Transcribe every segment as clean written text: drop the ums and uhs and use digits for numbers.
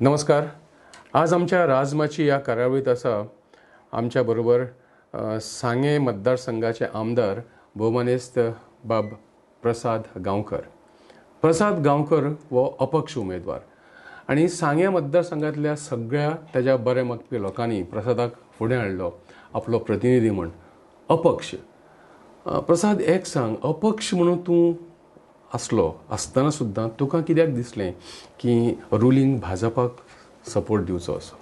नमस्कार. आज आमच्या राजमाची ह्या कार्यावळीत आसा आमच्या बरोबर सांगें मतदारसंघाचे आमदार भोवमानेस्त बाब प्रसाद गांवकर. प्रसाद गांवकर हो अपक्ष उमेदवार आनी सांगें मतदारसंघातल्या सगळ्या ताज्या बरें मागपी लोकांनी प्रसादाक फुडें हाडलो आपलो प्रतिनिधी म्हूण अपक्ष. प्रसाद, एक सांग, अपक्ष म्हणून तूं आसलो आसतना सुद्दां तुका कित्याक दिसलें की रुलींग भाजपाक सपोर्ट दिवचो असो?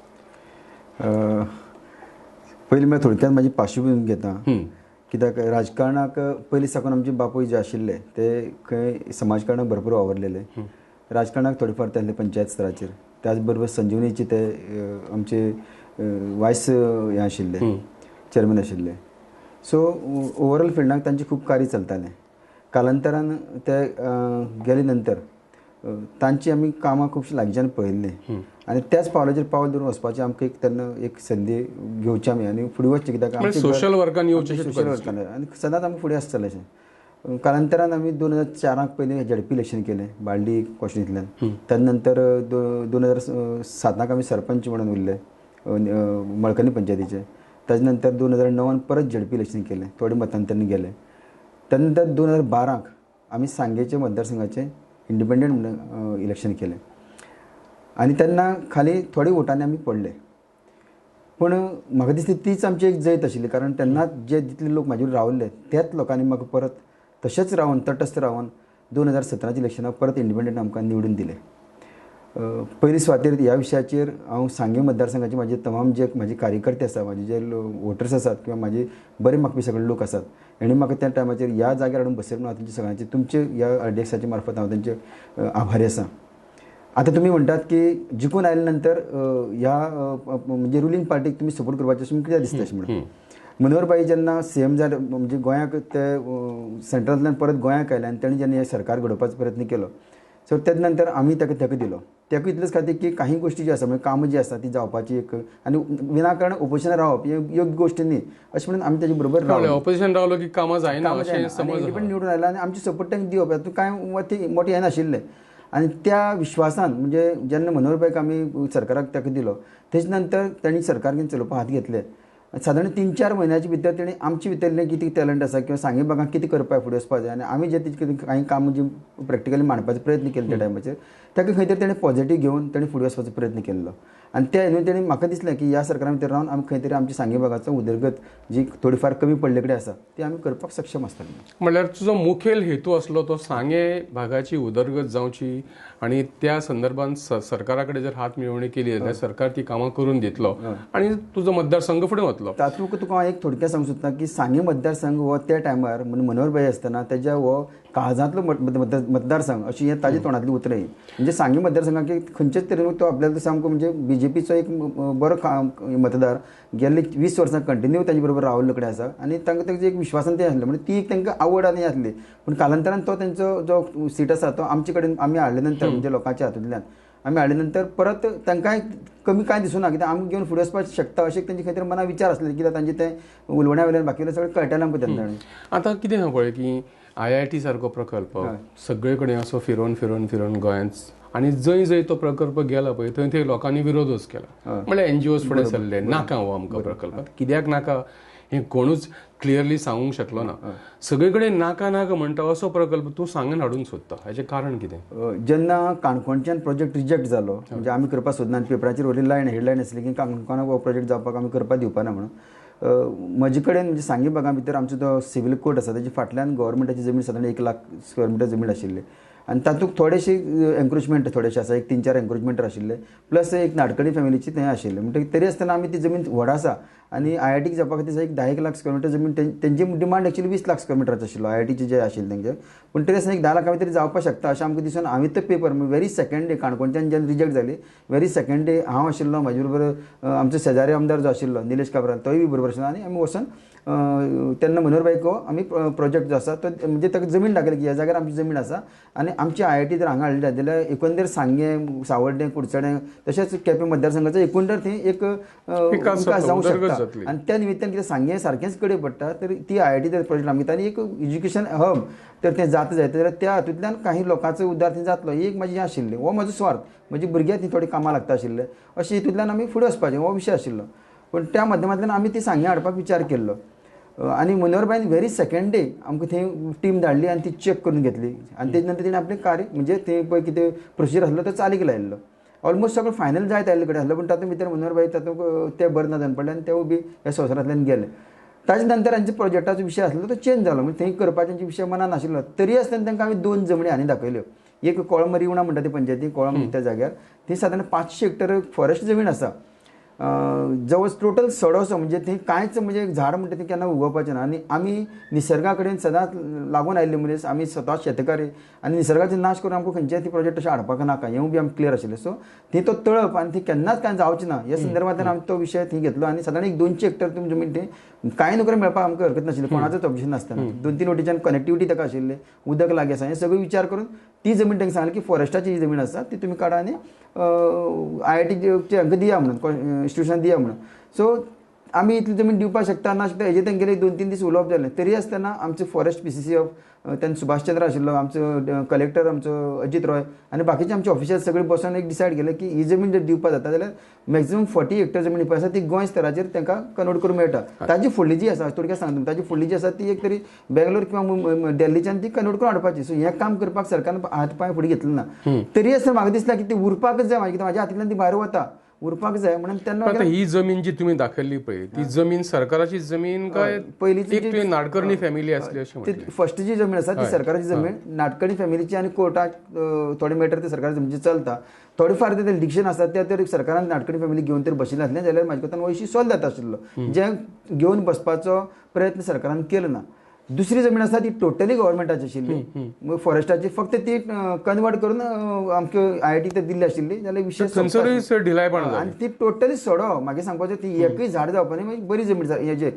पयलीं म्हळ्यार थोडक्यात म्हाजी पार्श्वभूमी घेता, कित्याक राजकारणाक पयलीं साकून आमचे बापूय जे आशिल्ले ते खंय समाजकारणाक भरपूर वावरलेले, राजकारणाक थोडे फार ते आसले पंचायत स्तराचेर, त्याच बरोबर संजीवनीचे ते आमचे वायस हें आशिल्ले, चेअरमॅन आशिल्ले. सो ओवरऑल फिल्डाक तांचें खूब कार्य चलतालें. कालांतरान ते गेले नंतर तांची आमी कामां खुबशीं लागच्यान पळयल्लीं आनी त्याच पावलाचेर पावल धरून वचपाचें आमकां एक तेन्ना एक संदी घेवची आमी आनी फुडें वचचें, कित्याक सोशल वर्कान येवचें, सोशल वर्कान आनी सदांच आमी फुडें आसतालें अशें. कालांतरान आमी 2004 पयलीं झेडपी इलेक्शन केलें बाळडी कॉन्स्टिट्युएन्सींतल्यान. त्या नंतर 2007 आमी सरपंच म्हणून उरले मळकणी पंचायतीचे. ताजे नंतर 2009 परत झेडपी इलेक्शन केलें, थोडे मतांतरान गेले. त्या नंतर 2012 आमी सांगेचे मतदारसंघाचे इंडिपेंडंट म्हणून इलेक्शन केलें आनी तेन्ना खाली थोडे वोटांनी आमी पडले, पूण म्हाका दिसता तीच आमची एक जैत आशिल्ली, कारण तेन्ना जे जितले लोक म्हाजे रावल्ले त्याच लोकांनी म्हाका परत तशेंच रावन तटस्थ रावन 2017 इलेक्शनाक परत इंडिपेंडंट आमकां निवडून दिले. पयली सुवातेर ह्या विशयाचेर हांव सांगें मतदारसंघाचे म्हाजे तमाम जे म्हाजे कार्यकर्ते आसा, म्हाजे जे वोटर्स आसात किंवा म्हाजे बरे मागपी सगळे लोक आसात, हेणी म्हाका त्या टायमाचेर ह्या जाग्यार हाडून बसयले म्हणून हांव तेंचे सगळ्यांचे तुमचे ह्या आरडीएक्साच्या मार्फत हांव तेंचे आभारी आसा. आतां तुमी म्हणटात की जिखून आयले नंतर ह्या म्हणजे रुलींग पार्टीक तुमी सपोर्ट करपाचें अशें कित्याक दिसता अशें म्हणून. मनोहर भाई जेन्ना सीएम जाले म्हणजे गोंयाक ते सेंट्रलांतल्यान परत गोंयाक आयले आनी ताणें जेन्ना हें सरकार घडोवपाचो प्रयत्न केलो, सो तेजे नंतर आमी ताका तेका दिलो. तेका इतलेच खातीर की काही गोश्टी ज्यो आसा म्हणजे कामां जी आसा ती जावपाची एक आनी विनाकारण ओपोजिशनान रावप ही योग्य गोश्ट न्ही अशें म्हणून आमी तेजे बरोबर रावलो. ओपोजिशन रावलो की कामां जायना अशें समज इंडिपेंडंट निवडून आयला आनी आमचे सपोर्ट तांकां दिवप हातूंत कांय मोटें हें नाशिल्लें. आनी त्या विश्वासान म्हणजे जेन्ना मनोहर भाईक आमी सरकाराक ताका दिलो तेजे नंतर तांणी सरकार घेवन चलोवपाक हात घेतले. सादारण 3-4 म्हयन्याच्या भितर तेणी आमचे भितरलें कितें टॅलंट आसा किंवा सांगे भागांत कितें करपाक फुडें वचपाक जाय आनी आमी जे तेजे कांय कामां जी प्रॅक्टिकली मांडपाचो प्रयत्न केलो त्या टायमाचेर ताका खंय तरी तेणें पॉझिटीव घेवन तेणें फुडें वचपाचो प्रयत्न केल्लो. आनी त्या हितून तेणें म्हाका दिसलें की ह्या सरकारा भितर रावन आमी खंय तरी आमची सांगे भागाचो उदरगत जी थोडी फार कमी पडले कडेन आसा ती आमी करपाक सक्षम आसतले. म्हणल्यार तुजो मुखेल हेतू आसलो तो सांगे भागाची उदरगत जावची आनी त्या संदर्भात सरकारा कडेन जर हात मेळोवणी केली जाल्यार सरकार ती कामां करून दितलो आनी तुजो मतदारसंघ फुडें वतलो. तातूंत तुका हांव एक थोडक्यात सांगूंक सोदता की सांगे मतदारसंघ हो त्या टायमार मनोहर भाई आसतना तेज्या हो काळजांतलो मतदारसंघ अशी हें ताज्या तोंडांतली उतरां ही. म्हणजे सांगे मतदारसंघाक खंयचेच तरेन तो आपल्याक सामको म्हणजे बीजेपीचो एक बरो मतदार गेल्ले 20 वर्सां कंटिन्यू ताजे बरोबर रावल्ले कडेन आसा आनी तांकां तेजें एक विश्वासान तें आसलें, म्हणजे ती एक तांकां आवड आनी आसली. पूण कालांतरान तो तेंचो जो सीट आसा तो आमचे कडेन आमी हाडले नंतर म्हणजे लोकांच्या हातूंतल्यान आमी हाडले नंतर परत तांकांय कमी कांय दिसूना कित्याक आमी घेवन फुडें वचपाक शकता अशें तेंचे खंय तरी मनां विचार आसले, कित्याक तांचे तें उलोवण्या वयल्यान बाकी सगळें कळटालें आमकां तेन्ना. आतां कितें आहा पळय की IIT सारको प्रकल्प सगळे कडेन असो फिरोवन फिरोवन फिरोवन गोंयांत आनी जंय जंय तो प्रकल्प गेला पळय थंय थंय लोकांनी विरोधच केला. म्हणल्यार NGOs फुडें सरले नाका हो आमकां प्रकल्प, कित्याक नाका हें कोणूच क्लियरली सांगूंक शकलो ना. सगळे कडेन नाका नाका म्हणटा असो प्रकल्प तूं सांगून हाडूंक सोदता, हाचें कारण कितें? जेन्ना काणकोणच्यान प्रोजेक्ट रिजेक्ट जालो म्हणजे आमी करपाक सोदना, पेपराचेर व्हडली लायन हेडलायन आसली की काणकोणाक हो प्रोजेक्ट जावपाक आमी करपाक दिवपाना म्हणून म्हजे कडेन म्हणजे सांगे भागा भितर आमचो तो सिवील कोर्ट आसा तेजे फाटल्यान गव्हर्मेंटाची जमीन सादारण 1 लाख स्क्वेअर मिटर जमीन आशिल्ली आनी तातूंत थोडेशे एन्क्रोचमेंट थोडेशे आसा, एक 3-4 एन्क्रोचमेंट आशिल्ले प्लस एक नाडकणी फॅमिलीची थंय आशिल्ले. म्हणटकीर तरी आसतना आमी ती जमीन व्हड आसा आनी IITक जावपा खातीर एक 10 लाख स्क्वेअर मिटर जमीन तेंची डिमांड एक्चुअली 20 लाख स्क्वेअर मिटराचो आशिल्लो IITचे जे आशिल्ले तेंचे, पूण तरी आसतना एक 10 लाखां भितर जावपाक शकता अशें आमकां दिसून हांवें तो पेपर व्हेरी सेकंड डे काणकोणच्यान जेन्ना रिजेक्ट जाली व्हेरी सेकंड डे हांव आशिल्लो, म्हाजे बरोबर आमचो शेजारी आमदार जो आशिल्लो निलेश काब्राल तोय बी बरोबर आशिल्लो आनी आमी वचून तेन्ना मनोहर बायको आमी प्रोजेक्ट जो आसा तो म्हणजे ताका जमीन दाखयली की ह्या जाग्यार आमची जमीन आसा आनी आमची IIT जर हांगा हाडली जाल्यार एकंदर सांगें, सावर्डें, कुडचडें तशेंच केपें मतदारसंघाचो एकंदर थंय एक विकास जावंक शकता. आनी त्या निमित्तान कितें सांगें सारकेंच कडेन पडटा तर ती IIT जर प्रोजेक्ट आमी आनी एक एज्युकेशन हब तर तें जाता जायत जाल्यार त्या हातूंतल्यान काही लोकांचो उद्धार थंय जातलो ही एक म्हाजी आशिल्ली. हो म्हजो स्वार्थ, म्हजी भुरग्यां थंय थोडी कामां लागता आशिल्ले अशें हितूंतल्यान आमी फुडें वचपाचें हो विशय आशिल्लो. पूण त्या माध्यमांतल्यान आमी ती सांगें हाडपाक विचार केल्लो आनी मनोहरबायन व्हेरी सेकंड डे आमकां थंय टीम धाडली आनी ती चॅक करून घेतली आनी तेजे नंतर तिणें आपलें कार्य म्हणजे थंय पळय कितें प्रोसिजर आसलो तो चालीक लायिल्लो. ऑलमोस्ट सगळो फायनल जायत आयिल्ले कडेन आसलो पूण तातूंत भितर मनोहरबाई तातूंत ते बरें ना जावन पडले आनी तेवूय बी ह्या संवसारांतल्यान गेले. ताजे नंतर हांच्या प्रोजेक्टाचो विशय आसलो तो चेंज जालो, म्हणजे थंय करपाचो तेंचे विशय मनान आशिल्लो. तरी आसतना तांकां आमी 2 जमनी आनी दाखयल्यो. एक कोळंब रिवणा म्हणटा ती पंचायती कोळंब त्या जाग्यार ती सादारण 500 हेक्टर फॉरेस्ट जमीन आसा, जवळ टोटल सडो असो म्हणजे थंय कांयच म्हणजे झाड म्हणटा तें केन्ना उगोवपाचें ना. आनी आमी निसर्गा कडेन सदांच लागून आयिल्ले मनीस, आमी स्वता शेतकारी आनी निसर्गाचो नाश करून आमकां खंयच्याय ती प्रोजेक्ट अशें हाडपाक नाका हेंवूय बी आमकां क्लियर आशिल्लें. सो थंय तो तळप आनी थंय केन्नाच कांय जावचें ना ह्या संदर्भांतल्यान आमी तो विशय थंय घेतलो आनी सादारण एक 200 हेक्टर तुमी जमीन थंय कांय नोकरी मेळपाक आमकां हरकत नाशिल्ली, कोणाचोच ऑब्जेक्शन नासतना. 2-3 वटेच्यान कनेक्टिविटी ताका आशिल्ली, उदक लागीं आसा, हें सगळें विचार करून ती जमीन तांकां सांगली की फॉरेस्टाची ही जमीन आसा ती तुमी काडा आनी IIT हांकां दिया म्हणून, इन्स्टिट्यूशन दिया म्हणून. सो आमी इतली जमीन दिवपाक शकता ना शकता हेजेर तेंगेले 2-3 दीस उलोवप जालें. तरी आसतना आमचे फॉरेस्ट PCC of तेन्ना सुभाष चंद्र आशिल्लो, आमचो कलेक्टर आमचो अजीत रॉय आनी बाकीचे आमचे ऑफिसर्स सगळे बसून एक डिसायड केलें की ही जमीन जर दिवपाक जाता जाल्यार मॅक्झिमम 40 हेक्टर जमीन पळय आसा ती गोंय स्तराचेर तांकां कन्वर्ट करूंक मेळटा. ताजी फुडली जी आसा थोडक्यात सांगता, ताजी फुडली जी आसा ती एक तरी बेंगलोर किंवा दिल्लीच्यान ती कन्वर्ट करून हाडपाची. सो हें काम करपाक सरकारान हात पांय फुडें घेतले ना. तरी आसतना म्हाका दिसलें की ती उरपाकच जाय, मागीर म्हाज्या हातांतल्यान ती भायर वता, उरपाक जाय म्हणून तेन्ना. ही जमीन जी तुम्ही दाखयल्ली पळय ती जमीन सरकाराची जमीन काय पयलींची नाडकर्णी फॅमिली आसली अशें? फर्स्ट जी जमीन आसा ती सरकाराची जमीन, नाडकर्णी फॅमिलीची आनी कोर्टाक थोडे मॅटर ते सरकारी जमनीचे चलता, थोडे फार ते डिक्शन आसा ते तर सरकारान नाडकर्णी फॅमिली घेवन तर बशिल्लें आसलें जाल्यार म्हाजे कोतान हो इश्यू सॉल्व जाता आशिल्लो, जे घेवन बसपाचो प्रयत्न सरकारान केलो ना. दुसरी जमीन आसा ती टोटली गव्हर्मेंटाची आशिल्ली, फॉरेस्टाची, फक्त ती कन्वर्ट करून आमकां IIT तर दिल्ली आशिल्ली जाल्यार विशय आनी ती टोटली सडो मागीर सांगपाचें ती एकूय झाड जावपा न्ही, मागीर बरी जमीन हेजेर.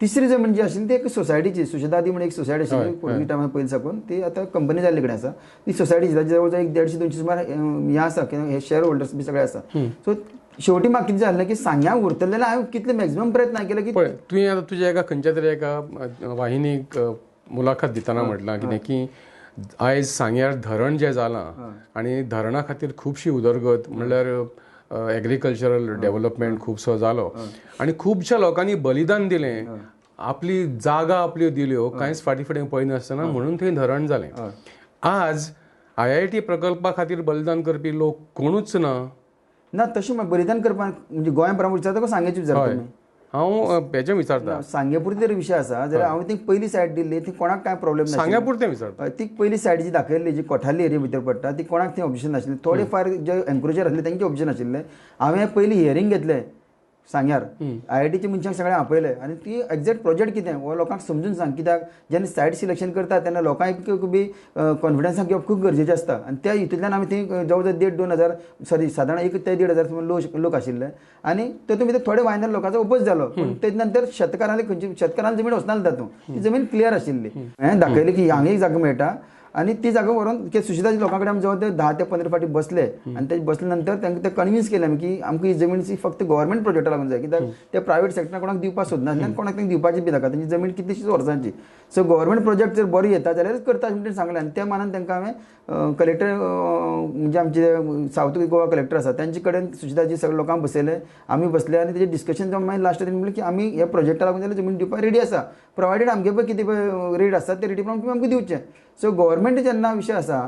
तिसरी जमीन जी आशिल्ली ती एक सोसायटीची, सुशेदादी म्हणून एक सोसायटी आशिल्ली पोर्तुगीज टायमार पयलीं साकून, ती आतां कंपनी जाल्ले कडेन आसा. ती सोसायटी ताजे जवळ जवळ 150-200 सुमार हें आसा, हे शेअर होल्डर्स बी सगळे आसा. सो शेवटी म्हाका कितें जालें की सांग्या उरतलें जाल्यार हांवें कितले मॅक्झिमम प्रयत्न केले की पळय तुवें आतां तुज्या एका खंयच्या तरी एका वाहिनीक मुलाखत दितना म्हटलां कितें की आयज सांग्यार धरण जें जालां आनी धरणा खातीर खुबशी उदरगत म्हणल्यार एग्रीकल्चरल डेव्हलपमेंट खुबसो जालो आनी खुबश्या लोकांनी बलिदान दिलें, आपली जागा आपल्यो दिल्यो, कांयच फाटीं फुडें पळयनासतना, म्हणून थंय धरण जालें. आज IIT प्रकल्पा खातीर बलिदान करपी लोक कोणूच ना. ना तशें बलिदान करपाक म्हणजे गोंया प्रमाण विचारता काय सांगेचें विचारता तुमी? हांव हेजें विचारता, सांगे पुरती तरी विशय आसा जाल्यार हांवें ती पयली सायड दिल्ली ती कोणाक कांय प्रॉब्लेम ना. सांग्या पुरतें विचारता, ती पयली सायड जी दाखयल्ली जी कोठाली एरिया भितर पडटा ती कोणाक थंय ऑब्जेक्शन नाशिल्लें, थोडे फार जे एनक्रोचर आसले तेंचे ऑब्जेक्शन आशिल्लें. हांवें पयली हियरींग घेतलें सांग्यार, IITचे मनशांक सगळें आपयलें आनी ती एग्जॅक्ट प्रोजेक्ट कितें हो लोकांक समजून सांग, कित्याक जेन्ना सायड सिलेक्शन करता तेन्ना लोकांक बी कॉन्फिडन्सान घेवप खूब गरजेचें आसता. आनी त्या हितूंतल्यान आमी थंय जवळ जवळ 1,500-2 हजार सॉरी सादारण 1 ते 1.5 हजार लोक आशिल्ले आनी तातूंत भितर थोडे वायनर लोकांचो ओपोज जालो. पूण तेजे नंतर शेतकारांले खंयची शेतकारांली जमीन वचनासली तातूंत, ती जमीन क्लियर आशिल्ली. हांवें दाखयली की हांगा एक जागो मेळटा आनी ती जागो व्हरून सुशिदाच्या लोकां कडेन आमी जवळ जवळ 10 ते 15 फावटी बसले आनी ते बसले नंतर तांकां ते कन्विन्स केलें आमी की आमकां ही जमीन फक्त गव्हर्मेंट प्रोजेक्टा लागून जाय, कित्याक ते प्रायवेट सेक्टराक कोणाक दिवपाक सोदनासले आनी कोणाक तांकां दिवपाची बी नाका, तेंची जमीन कितलीशीच वर्सांची. सो गव्हर्मेंट प्रोजेक्ट जर बरो येता जाल्यारच करता अशें म्हणून सांगलें आनी त्या मानान तांकां हांवें कलेक्टर म्हणजे आमचे सावथ गोवा कलेक्टर आसा तेंचे कडेन सुशिदाजी सगळे लोकांक बसयले, आमी बसले आनी तेजें डिस्कशन जावन मागीर लास्ट तांणी म्हणलें की आमी ह्या प्रोजेक्टा लागून जाल्यार जमीन दिवपाक रेडी आसा, प्रोवायडेड आमगे पळय कितें रेट आसा ते रेटी प्रमाण तुमी आमकां दिवचें. सो गव्हर्मेंट जेन्ना विशय आसा,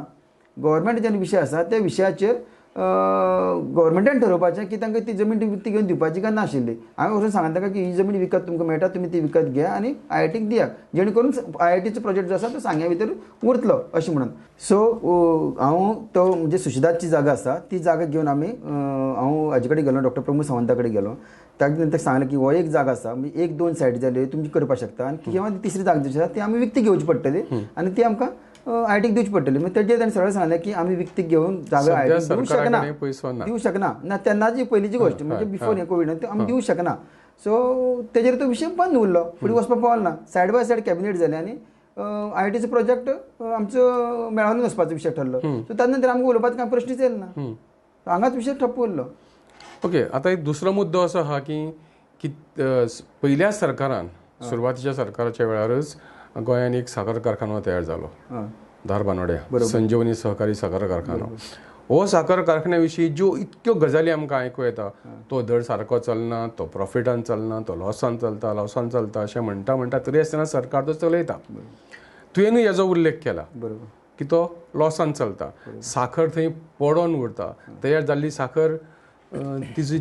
गव्हर्मेंट जेन्ना विशय आसा त्या विशयाचेर गव्हर्मेंटान ठरोवपाचें की तांकां ती जमीन विकती घेवन दिवपाची काय नाशिल्ली. हांवें वचून सांगलें तांकां की ही जमीन विकत तुमकां मेळटा, तुमी ती विकत घे आनी IITक दिया, जेणे करून IITचो प्रोजेक्ट जो आसा तो सांग्या भितर उरतलो अशें म्हणून. सो हांव तो म्हणजे सुशिदाची जागा आसा ती जागा घेवन आमी हांव हाजे कडेन गेलो, डॉक्टर प्रमोद सावंता कडेन गेलो. ताजे नंतर सांगलें की हो एक जागा आसा, म्हणजे 1-2 सायड जाल्यो तुमची करपाक शकता आनी किंवा तिसरी जागा जी आसा ती आमी विकती घेवची पडटली आनी ती आमकां IITक दिवची पडटली. मागीर तेजेर ताणें सरळ सांगलें की आमी विकती घेवन जागा IITक दिवंक शकना, दिवं शकना ना. तेन्नाची पयलींची गोश्ट म्हणजे बिफोर हें कोवीड आमी दिवंक शकना. सो तेजेर तो विशय बंद उरलो, फुडें वचपाक पावलो ना. सायड बाय सायड कॅबिनेट जालें आनी आयआयटीचो प्रोजेक्ट आमचो मेळावून वचपाचो विशय ठरलो. सो त्या नंतर आमकां उलोवपाचो कांय प्रश्नच येयलो ना, हांगाच विशय ठप्प उरलो. ओके, आतां एक दुसरो मुद्दो असो आहा की पयल्या सरकारान, सुरवातीच्या सरकाराच्या वेळारच गोंयान एक साखर कारखानो तयार जालो, धारबानोड्या संजीवनी सहकारी साखर कारखानो. हो साखर कारखान्या विशीं ज्यो इतक्यो गजाली आमकां आयकूं येता, तो धड सारको चलना, तो प्रॉफिटान चलना, तो लॉसान चलता, लॉसान चलता अशें म्हणटा म्हणटा तरी आसतना सरकार तो चलयता. तुवेंनूय हेजो उल्लेख केला की तो लॉसान चलता, साखर थंय पडोन उरता, तयार जाल्ली साखर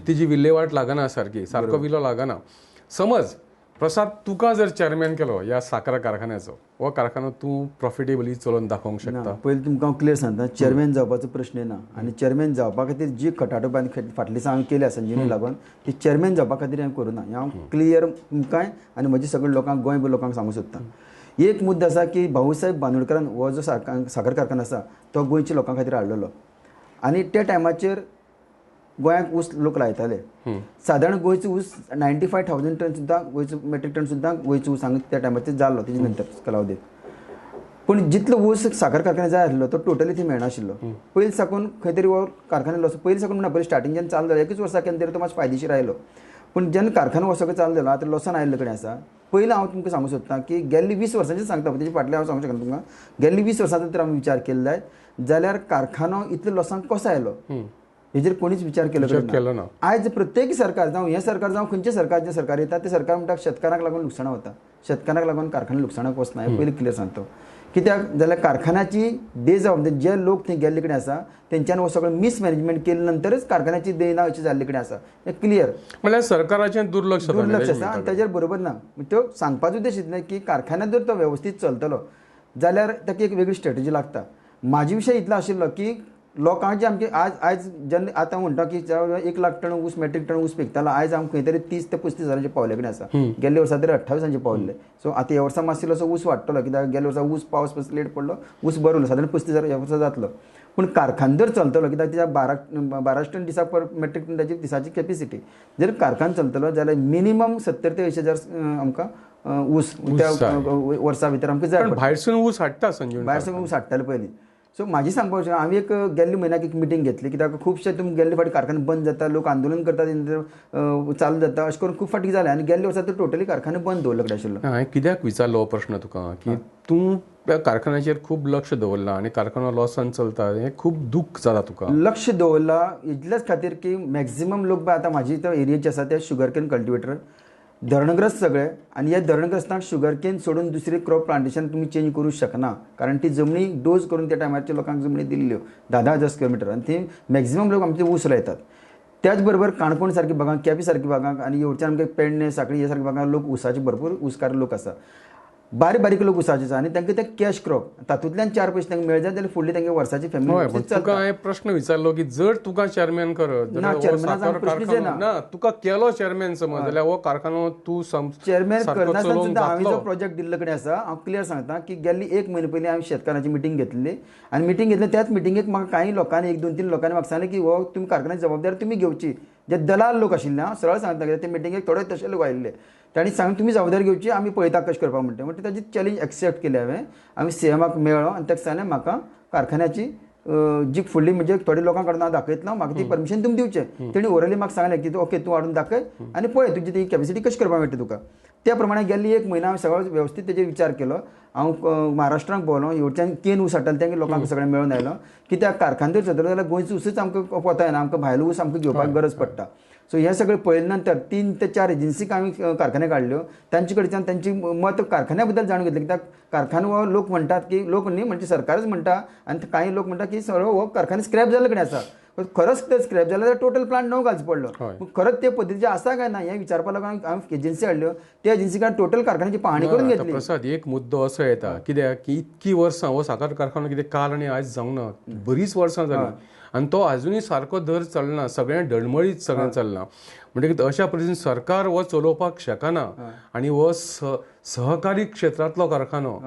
तिजी विल्हेवाट लागना सारकी, सारको विलो लागना. समज प्रसाद तुका जर चेअरमॅन केलो ह्या साखर कारखान्याचो, हो कारखानो तूं प्रॉफिटेबली चलोवन दाखोवंक शकता? पयलीं तुमकां हांव क्लियर सांगता, चेअरमॅन जावपाचो प्रश्न ना आनी चेअरमॅन जावपा खातीर जी खटाटोप आनी फाटली हांवें केली संजीवनी लागून ती चेअरमॅन जावपा खातीर हांवें करूं ना. हें हांव क्लियर तुमकांय आनी म्हजे सगळे लोकांक, गोंयभर लोकांक सांगूंक सोदता. एक मुद्दो आसा की भाऊसाहेब बांदोडकरान हो जो साखर कारखानो आसा तो गोंयच्या लोकां खातीर हाडलेलो आनी त्या टायमाचेर गोंयाक ऊस लोक लायताले. सादारण गोंयचो ऊस 95,000 टन सुद्दां, गोंयचो मेट्रीक टन सुद्दां गोंयचो ऊस हांगा त्या टायमाचेर जाल्लो तेजे नंतर कालावधीत. पूण जितलो ऊस साखर कारखान्याक जाय आसलो तो टोटली थंय मेळनाशिल्लो. पयलीं साकून खंय तरी हो कारखानो लॉस, पयलीं साकून म्हणा, पयलीं स्टार्टींग जेन्ना चालू जालो एकूच वर्सा केन्ना तरी तो मातसो फायदेशीर आयलो, पूण जेन्ना कारखानो हो सगळो चालू जालो आतां लॉसान आयिल्ले कडेन आसा. पयलीं हांव तुमकां सांगूंक सोदता की गेल्ली 20 वर्सांचें सांगता, तेजे फाटलें हांव सांगूंक शकना तुमकां. गेल्ली 20 वर्सांचो जर आमी विचार केलो जायत जाल्यार कारखानो इतलो लॉसान कसो आयलो हेजेर कोणीच विचार केलो ना. आयज प्रत्येक सरकार, जावं हें सरकार जावं खंयचें सरकार, जें सरकार येता तें सरकार म्हणटा शेतकारांक लागून लुकसाणां वता, शेतकारांक लागून कारखाने लुकसाणाक वचना. हें पयलीं क्लियर सांगता. कित्याक जाल्यार कारखान्याची बेजबाबदारी, जे लोक थंय गेल्ले कडेन आसा तेंच्यान हो सगळो मिसमॅनेजमेंट केले नंतरच कारखान्याची देणा अशी जाल्ले कडेन आसा. हें क्लियर म्हणल्यार सरकाराचें दुर्लक्ष दुर्लक्ष आसा आनी ताजेर बरोबर ना. त्यो सांगपाचो उद्देश इतलें की कारखान्यात जर तो वेवस्थीत चलतलो जाल्यार ताका एक वेगळी स्ट्रेटजी लागता. म्हाजे विशय इतलो आशिल्लो की लोकांचे आमचे आज आयज जेन्ना आतां म्हणटा की 1 लाख टन ऊस, मेट्रीक टन ऊस पिकतालो, आयज आमकां खंय तरी 30 ते 35 हजारांचे पावले कडेन आसा. गेल्ल्या वर्सा तरी 28 पावल्ले. सो आतां ह्या वर्सा मातसो इल्लोसो ऊस वाडटलो, कित्याक गेल्या वर्सा ऊस पावस मातसो लेट पडलो, ऊस बरो उरलो, सादारण 35,000 ह्या वर्सा जातलो. पूण कारखानो जर चलतलो, कित्याक तिच्या 12 टन दिसाक पर मेट्रीक टन ताची दिसाची कॅपेसिटी, जर कारखानो चलतलो जाल्यार मिनिमम 70 ते 80 हजार आमकां ऊस त्या वर्सा भितर आमकां जाय. भायरसून ऊस हाडटा संजीव, भायरसून ऊस हाडटाले पयलीं. सो म्हाजी सांगपाक हांवें एक गेल्ले म्हयन्याक एक मिटींग घेतली, कित्याक खुबशे तुमी गेल्ले फावटी कारखाने बंद जाता, लोक आंदोलन करता, चालू जाता, अशें करून खूब फावटी जालें आनी गेल्ले वर्सा तर टोटली कारखाने बंद दवरले कडेन आशिल्लो. हांवें कित्याक विचारलो हो प्रश्न तुका की तूं त्या कारखान्याचेर खूब लक्ष दवरलां आनी कारखानो लॉसान चलता हें खूब दूख जाता तुका. लक्ष दवरलां इतलेच खातीर की मॅक्झिमम लोक आतां म्हाजी तो एरियेचे आसा ते शुगर केन कल्टिवेटर, धरणग्रस्त सगळे, आनी ह्या धरणग्रस्तांक शुगर केन सोडून दुसरी क्रॉप प्लांटेशन तुमी चेंज करूंक शकना, कारण ती जमनी डोज करून त्या टायमाचेर लोकांक जमनी दिल्ल्यो 10-10 हजार स्क्वेअर मिटर आनी ती मॅक्झिमम लोक आमचे ऊस लायतात. त्याच बरोबर काणकोण सारकी भागांक, केपें सारकी भागांक आनी येवच्यान आमकां पेडणे, साखळी ह्या सारक्या भागांक लोक ऊसाचे भरपूर ऊसकार लोक आसा, बारीक बारीक लोक ऊसाचे आसा आनी तांकां ते कॅश क्रॉप तातूंतल्यान 4 पयशे तांकां मेळ्ळे जाल्यार फुडली तांगे वर्साची फॅमिली. तुका हांवें प्रश्न विचारलो की जर तुका चेअरमॅन करत ना, तुका केलो चेअरमॅन समज जाल्यार हो कारखानो तूं चेअरमॅन करनासतना सुद्दां हांवें जो प्रोजेक्ट दिल्ले कडेन आसा, हांव क्लियर सांगता की गेल्ली 1 म्हयने पयलीं हांवें शेतकारांची मिटींग घेतली आनी मिटींग घेतली त्याच मिटिंगेक म्हाका कांय लोकांनी, 1-2-3 लोकांनी म्हाका सांगलें की हो तुमी कारखान्याची जबाबदारी तुमी घेवची. जे दलाल लोक आशिल्ले, हांव सरळ सांगता कित्याक ते मिटिंगेक थोडे तशे लोक आयिल्ले, तांणी सांगलें तुमी जबाबदारी घेवची, आमी पळयता कशें करपाक म्हणटा. म्हणटा ताजी चॅलेंज एक्सेप्ट केली हांवें. आमी सीएमाक मेळ्ळो आनी ताका सांगलें म्हाका कारखान्याची जी फुडली म्हणजे थोडे लोकांक कडून हांव दाखयतलो, म्हाका ती परमिशन तुमी दिवचें. तेणी ओरली म्हाका सांगलें की ओके तूं हाडून दाखय आनी पळय तुजी ती कॅपेसिटी कशी करपाक मेळटा तुका. त्या प्रमाणे गेल्ली 1 म्हयनो हांवें सगळो वेवस्थीत तेजेर विचार केलो. हांव महाराष्ट्राक भोंवलो, हेवटेच्यान केन ऊस हाडटाले तेंगे लोकांक सगळें मेळून आयलो. कित्याक कारखानो जर चलतलो जाल्यार गोंयचो ऊसच आमकां पोता येना, आमकां भायलो ऊस आमकां घेवपाक गरज पडटा. सो हें सगळें पळयले नंतर 3 ते 4 एजन्सीक आमी कारखाने काडल्यो, तांचे कडच्यान तांची मत कारखान्या बद्दल जाणून घेतलें. कित्याक कारखानो हो लोक म्हणटात की लोक न्ही म्हणजे सरकारच म्हणटा आनी कांय लोक म्हणटा की सगळो हो कारखाने स्क्रॅप जाल्ले कडेन आसा. खरोच ते स्क्रॅप जाल्यार जाल्यार टोटल प्लांट नवो घालचो पडलो. खरंच ते पद्दतीचे आसा काय ना हें विचारपा लागून हांवें एजन्सी हाडल्यो, त्या एजन्सी टोटल कारखान्याची पाहणी करून घेतली. प्रसाद, एक मुद्दो असो येता कित्याक की इतकी वर्सां हो साखर कारखानो कितें काल आनी आयज जावंक ना, बरीच वर्सां जालीं आनी तो आजुनूय सारको दर चलना, सगळें डळमळीत सगळें चलना. म्हणटकीच अशा परिस्थितीन सरकार हो चलोवपाक शकना आनी हो सहकारी क्षेत्रांतलो कारखानो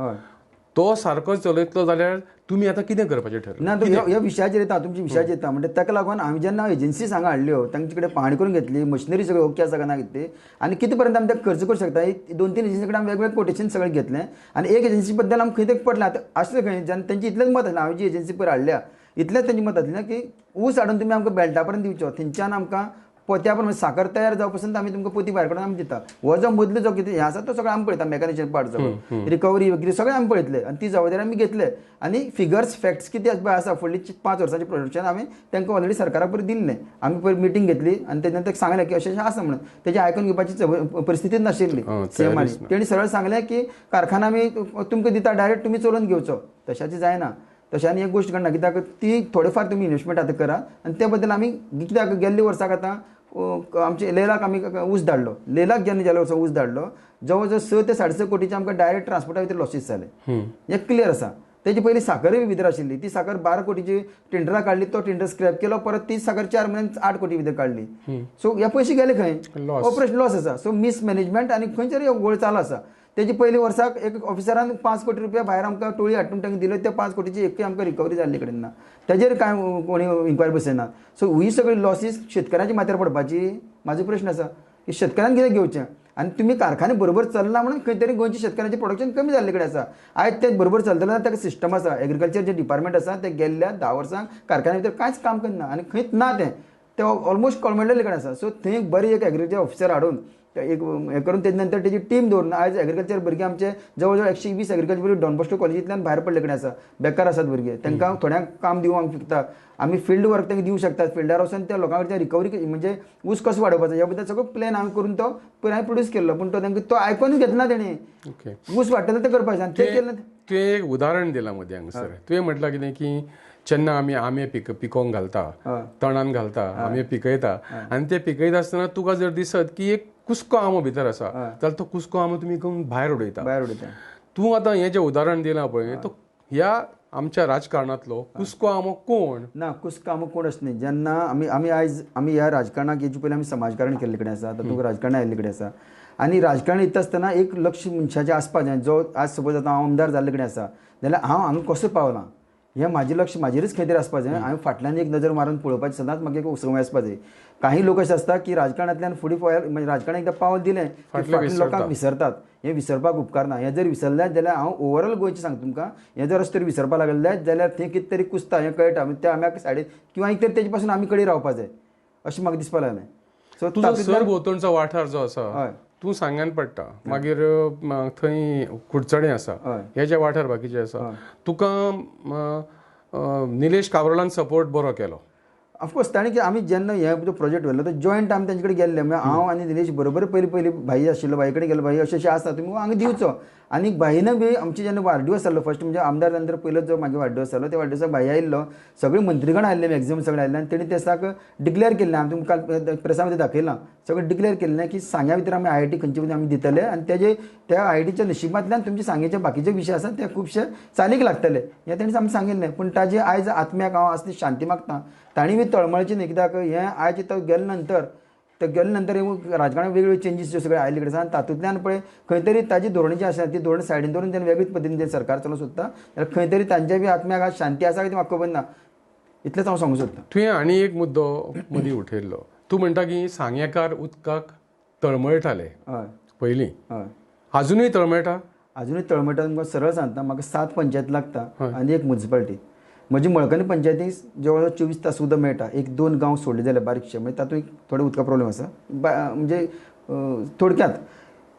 तो सारको चलयतलो जाल्यार तुमी आतां कितें करपाचें ठरलें? ना, ह्या विशयाचेर येता, तुमच्या विशयाचेर येता. म्हणजे ताका लागून आमी जेन्ना एजन्सी हांगा हाडल्यो, तांचे कडेन पाहणी करून घेतली, मशिनरी सगळी ओके आसा काय ना कितें आनी कितें पर्यंत आमी ते खर्च करूं शकता. 2-3 एजन्सी कडेन आमी वेगवेगळे कोटेशन सगळें घेतलें आनी एक एजन्सी बद्दल आमकां खंय तरी पडलें. आतां आसलें खंय जेन्ना तेंचें इतलेंच मत आसलें, हांवें जी एजन्सी पयर हाडल्या इतलेंच तेंचें मत आसलें की ऊस हाडून तुमी आमकां बेल्टा पर्यंत दिवचो, थंयच्यान आमकां पोत्या प्रमाणे साकर तयार जावपा पसून आमी तुमकां पोती भायर काडून आमी दिता. हो जो मदलो जो कितें हें आसा तो सगळो आमी पळयता, मेकॅनिकल पार्ट सगळो रिकवरी वगैरे सगळें आमी पळयतले आनी ती जबाबदारी आमी घेतले. आनी फिगर्स फॅक्ट्स कितें आसा फुडली 5 वर्सांचें प्रोजेक्शन आमी तांकां ऑलरेडी सरकाराक पयर दिल्लें. आमी पयर मिटींग घेतली आनी तेन्ना तांकां सांगलें की अशें अशें आसा म्हणून, तेजें आयकून घेवपाची परिस्थितीच नाशिल्ली सीएमानी. तेणी सरळ सांगलें की कारखाना आमी तुमकां दिता, डायरेक्ट तुमी चलोवन घेवचो. तशाचें जायना. तशें आनी एक गोश्ट घडना कित्याक ती थोडे फार तुमी इन्वेस्टमेंट आतां करा आनी ते बद्दल आमी कित्याक गेल्ले वर्साक आतां आमचे लेलाक आमी ऊस धाडलो, लेलाक जेन्ना गेल्या वर्सा ऊस धाडलो जवळ जवळ 6 ते 6.5 कोटीचे आमकां डायरेक्ट ट्रान्सपोर्टा भितर लॉसीस जाले, हें क्लियर आसा. तेजी पयली साकरूय भितर आशिल्ली, ती साकर 12 कोटीची टेंडरां काडली, तो टेंडर स्क्रॅप केलो, परत ती साकर 4 म्हयन्यान 8 कोटी भितर काडली. सो हे पयशे गेले खंय? ऑपरेशन लॉस आसा. सो मिसमॅनेजमेंट आनी खंय तरी गोळ चालू आसा. तेजी पयली वर्साक एक ऑफिसरान 5 कोटी रुपया भायर आमकां टोळी हाडून तांकां दिल्यो, त्या 5 कोटीची एकूय आमकां रिकवरी जाल्ले कडेन ना, तेजेर कांय कोणी इन्क्वायरी बसयना. सो ही सगळी लॉसीस शेतकऱ्यांच्या माथ्यार पडपाची म्हाजो प्रश्न आसा की शेतकऱ्यान कितें घेवचें? आनी तुमी कारखाने बरोबर चलना म्हणून खंय तरी गोंयच्या शेतकऱ्यांचें प्रोडक्शन कमी जाल्ले कडेन आसा. आयज तें बरोबर चलतलें जाल्यार ताका सिस्टम आसा, एग्रीकल्चर जे डिपार्टमेंट आसा ते गेल्ल्या 10 वर्सांक कारखान्या भितर कांयच काम करना आनी खंयच ना, तें ते ऑलमोस्ट कॉलमेडले कडेन आसा. सो थंय बरी एक एग्रीकल्चर ऑफिसर हाडून एक हें करून तेजे नंतर तेजी टीम दवरून आयज एग्रीकल्चर भुरगीं आमचे जवळ जवळ 120 एग्रीकल्चर भुरगीं डॉन बॉस्को कॉलेजींतल्यान भायर पडले कडेन आसा, बेकार आसात भुरगे, तांकां थोड्यांक काम दिवंक आमी शकता, आमी फिल्ड वर्क तांकां दिवं शकतात. फिल्डार वचून त्या लोकां कडच्यान रिकवरी म्हणजे ऊस कसो वाडोवपाचो ह्या बद्दल सगळो प्लॅन आमी करून तो पयर हांवें प्रोड्यूस केल्लो, पूण तो तांकां तो आयकोनूच घेतना तेणें. ऊस वाडटलो तें करपाचें आनी तें केलें. तुवें एक उदाहरण दिलां मदीं हांगासर, तुवें म्हटलां कितें की जेन्ना आमी आंबे पिकोवंक घालता, तणान घालता, आंबे पिकयता आनी ते पिकयता आसतना तुका जर दिसत की एक कुसको आंबो भितर आसा जाल्यार तो कुसको आंबो तुमी भायर उडयता. भायर उडयता. तूं आतां हें जें उदाहरण दिलां पळय, तो ह्या आमच्या राजकारणांतलो कुसको आंबो कोण ना? कुसको आंबो कोण अशें न्ही. जेन्ना आमी आमी आयज आमी ह्या राजकारणाक हेजे पयलीं आमी समाजकारण केल्ले कडेन आसा, आतां तुका राजकारणां आयिल्ले कडेन आसा आनी राजकारण येता आसतना एक लक्ष मनशाचें आसपाक जाय. जो आज सपोज आतां हांव आमदार जाल्ले कडेन आसा जाल्यार हांव हांगा कसो पावलां हें म्हाजें लक्ष म्हाजेरूच खंय तरी आसपाक जाय. हांवें फाटल्यान एक नजर मारून पळोवपाचें सदांच म्हाका एक संवय आसपाक जाय. काही लोक अशे आसता की राजकारणांतल्यान फुडें म्हणजे राजकारणाक एकदां पावल दिलें की फाटल्या लोकांक विसरतात. हें विसरपाक उपकारना. हें जर विसरलें जाल्यार हांव ओवरऑल गोंयचें सांगता तुमकां, हें जर अशें तरी विसरपाक लागलें जाल्यार थंय कितें तरी कुसता हें कळटा. ते आमी सायडीन किंवा एक तरी तेजे पासून आमी कडेन रावपाक जाय अशें म्हाका दिसपाक लागलें. सो तुजो सरभोंवतणचो वाठार जो आसा तूं सांग्यान पडटा, मागीर थंय कुडचडें आसा, हे जे वाठार बाकीचे आसा, तुका निलेश काब्रालान सपोर्ट बरो केलो. ऑफकोर्स ताणें की आमी जेन्ना हे जो प्रोजेक्ट व्हेलो तो जॉयंट आमी तेंचे कडेन गेल्ले, म्हणजे हांव आनी निलेश बरोबर पयलीं पयलीं भाई आशिल्लो, भाई कडेन गेलो, भाई अशें अशें आसा तुमी हांगा दिवचो. आनी भाईन बी आमचे जेन्ना वाडदिवस जाल्लो फर्स्ट म्हणजे आमदार जाल्या नंतर पयलो जो मागीर वाडदिवस जालो त्या वाडदिवसाक भाई आयिल्लो, सगळे मंत्रीगण आयिल्ले, मॅक्झिमम सगळे आयिल्ले आनी तेणी ते दिसाक डिक्लेअर केल्लें, आमी तुमकां काल प्रेसा मध्ये दाखयलां, सगळें डिक्लेअर केल्लें की सांग्या भितर आमी IIT खंयचे खंयचे आमी दितले आनी तेजे त्या IITच्या नशिबांतल्यान तुमचे सांगेचे बाकीचे विशय आसा ते खुबशे चालीक लागतले हें तेणी आमी सांगिल्लें. पूण ताजे आयज आत्म्याक हांव आज शांती मागता, तांणी बी तळमळची न्ही, कित्याक हें आयज तो गेले नंतर तो गेले नंतर राजकारणात वेगवेगळे चेंजीस ज्यो सगळे आयिल्ले कडेन आसा आनी तातूंतल्यान पळय खंय तरी ताजी धोरणां जी आसा ती धोरण सायडीन दवरून तेणें वेगळीच पद्दतीन जें सरकार चलोवंक सोदता जाल्यार खंय तरी तांच्या बी आत्म्याक आज शांती आसा की म्हाका खबर ना, इतलेंच हांव सांगूंक सोदतां. तुवें आनी एक मुद्दो मदीं उठयल्लो, तूं म्हणटा की सांगेकार उदकाक तळमळटाले पयलीं, हय, आजुनूय तळमळटा? आजुनूय तळमळटा. तुमकां सरळ सांगता, म्हाका 7 पंचायत लागता आनी एक मुन्सिपालिटी. म्हजी मळकणी पंचायती जवळ जवळ 24 तास उदक मेळटा, 1-2 गांव सोडले जाल्यार बारीकशे, म्हणजे तातूंत एक थोडे उदका प्रॉब्लेम आसा म्हणजे थोडक्यात,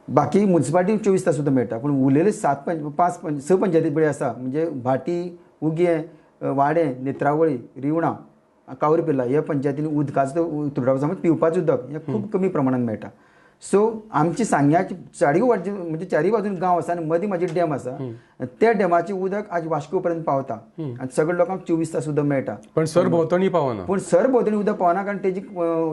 बाकी मुन्सिपालिटी 24 तास उदक मेळटा. पूण उरलेले 6 पंचायती पळय आसा, म्हणजे भाटी, उगें, वाडें, नेत्रावळी, रिवणा, कावरपिल्ला ह्या पंचायतींनी उदकाचो तुटवडो आसा, पिवपाचें उदक हें खूब कमी प्रमाणान मेळटा. सो आमची सांग्याची चारी वाटची म्हणजे चारी बाजून गांव आसा आनी मदीं म्हाजी डॅम आसा, त्या डॅमाचें उदक आज वास्को पर्यंत पावता आनी सगळे लोकांक 24 तास उदक मेळटा. पण सरभोंवतणी पावना. पूण सरभोंवतणी उदक पावना, कारण तेजी